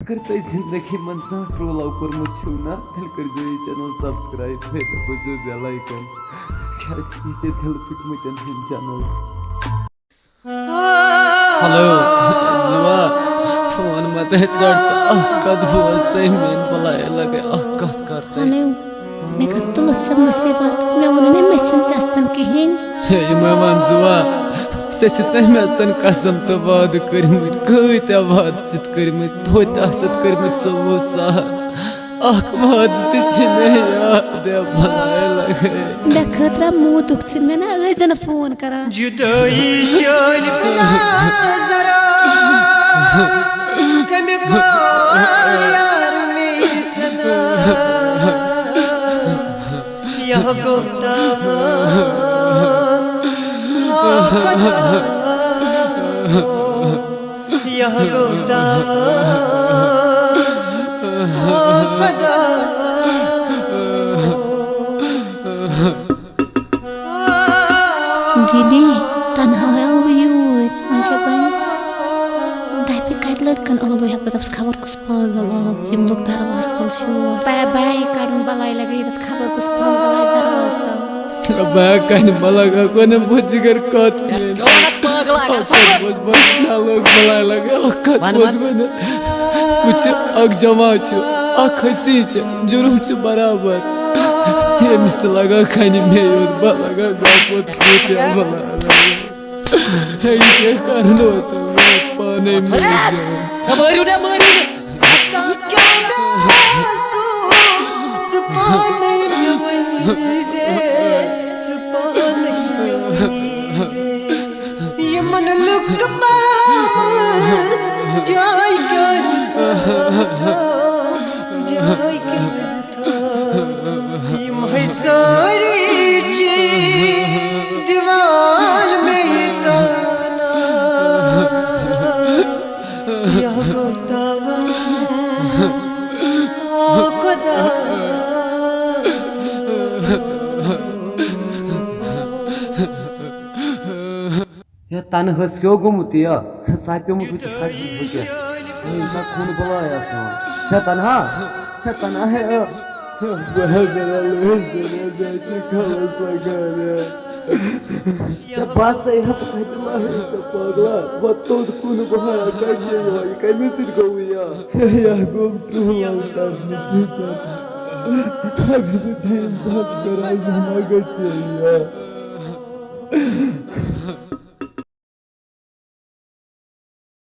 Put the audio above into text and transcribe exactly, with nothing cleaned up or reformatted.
اگر تۄہہِ زندگی منٛز زانٛہہ ٹرٛو لَو کوٚرمُت چھُو نا، تیٚلہِ کٔرۍزیو یہِ channel subscribe، بیٚیہِ دَبٲیزیو bell icon، کیٛازِکہِ یہِ چھِ دِلہٕ پھٕٹمٕتٮ۪ن ہٕنٛز channel۔ ہیلو، زُوا، فون مہ تہِ ژَٹ تہٕ اکھ کتھ بوز تہٕ میٲنۍ بلاے لگے اکھ کتھ کر تہٕ۔ ہیلو، مےٚ کتھ تُلُتھ ژےٚ مُصیبت؟ مےٚ ووٚن نہٕ مےٚ چھُنہٕ ژےٚ سۭتۍ کِہیٖنۍ۔ ہے، یِمے وَن زُوا، ژےٚ چھِ تٔمۍ آسہٕ تَن قسم تہٕ وعدٕ کٔرمٕتۍ، کۭتیاہ وعدٕ چھِتھ کٔرمٕتۍ، توتہِ آسَتھ کٔرمٕتۍ ژوٚوُہ ساس۔ اکھ وعدٕ تہِ چھِ مےٚ یاد، یا بلاے لگے۔ مےٚ خٲطرٕ موٗدُکھ ژٕ، مےٚ نہ ٲسۍ زِ نہٕ فون کران۔ جدٲیی چٲلۍ نظرا، کمہِ کار یار میٖژ نہٕ۔ یہِ گوٚو تاوان، آ خۄدا۔ یہِ گوٚو تاوان، آ خۄدا۔ دیدی، تنہا آو یوٗرۍ، مگر وۄنۍ دَپہِ کَتہِ لٔڑکَن ٲلوٕ ہٮ۪کہٕ بہٕ، دَپَس خبر کُس پاگل آو، ییٚمۍ لوٚگ دروازٕ تَل شور۔ بے بے کَڑُن بَلاے لَگے ییٚتٮ۪تھ، خبر کُس پاگل آسہِ دروازٕ تَل۔ بے کَنہِ مہ لَگا کُنہِ بہٕ جِگر کَتھ۔ بس بس نہ لوٚگ بَلاے لَگے اَکھ کَتھ بوز گۄڈٕ۔ وٕچھ، اَکھ جماعت چھُ، اَکھ ہسی چھِ، جُرُم چھُ برابر۔ ییٚمِس تہِ لَگان کھَنہِ مے یوت، بہٕ لَگان گۄپُت کۭتیٛاہ بَلاے لَگان۔ ہے، یہِ کیٛاہ کَرنو تہٕ مےٚ پانَے مٔرۍ زیو۔ مٲرِو نہ، مٲرِو نہ۔ کیٛاہ مےٚ سوٗنٛچ ژٕ پانَے مےٚ ؤنۍ زِ، ژٕ پانَے مےٚ ؤنۍ زِ۔ یِمن لُکہٕ پامل جاے کیٛازِ تھٲوتھ؟ جاے کیٛازِ تھٲوتھ؟ یِم ہے سٲری چیٖز دِوان مےٚ یہِ تانا۔ یا خۄداوند، آ خۄدا۔ ہے تنہس کیٛاہ گوٚمُت یہِ؟ سا پیوٚمُت وٕچھِتھ سا چھُس بہٕ کیٛاہ۔ ہے، یہِ چھا خوٗن بلاے آسان؟ ہے تنہا، ہے تنہا، ہے، آ۔ بہٕ ہا کران لٔج دٔلیٖل، مےٚ چھِ کھَلَس لَگان، ہے۔ ہے، بہٕ ہسا یہِ ہا پَتہٕ ما ہیوٚت ژےٚ پاگلا؟ وۄنۍ توٚت کُن بہٕ ہا کَتہِ یہِ، یہِ کَمہِ سۭتۍ گوٚو یہِ؟ ہے، یہِ ہا گوٚو ٹُوَل تَتھ منٛز۔ اگر بہٕ تٔمۍ پَتہٕ کَرٕ ہا، یہِ ما گژھِ یہِ۔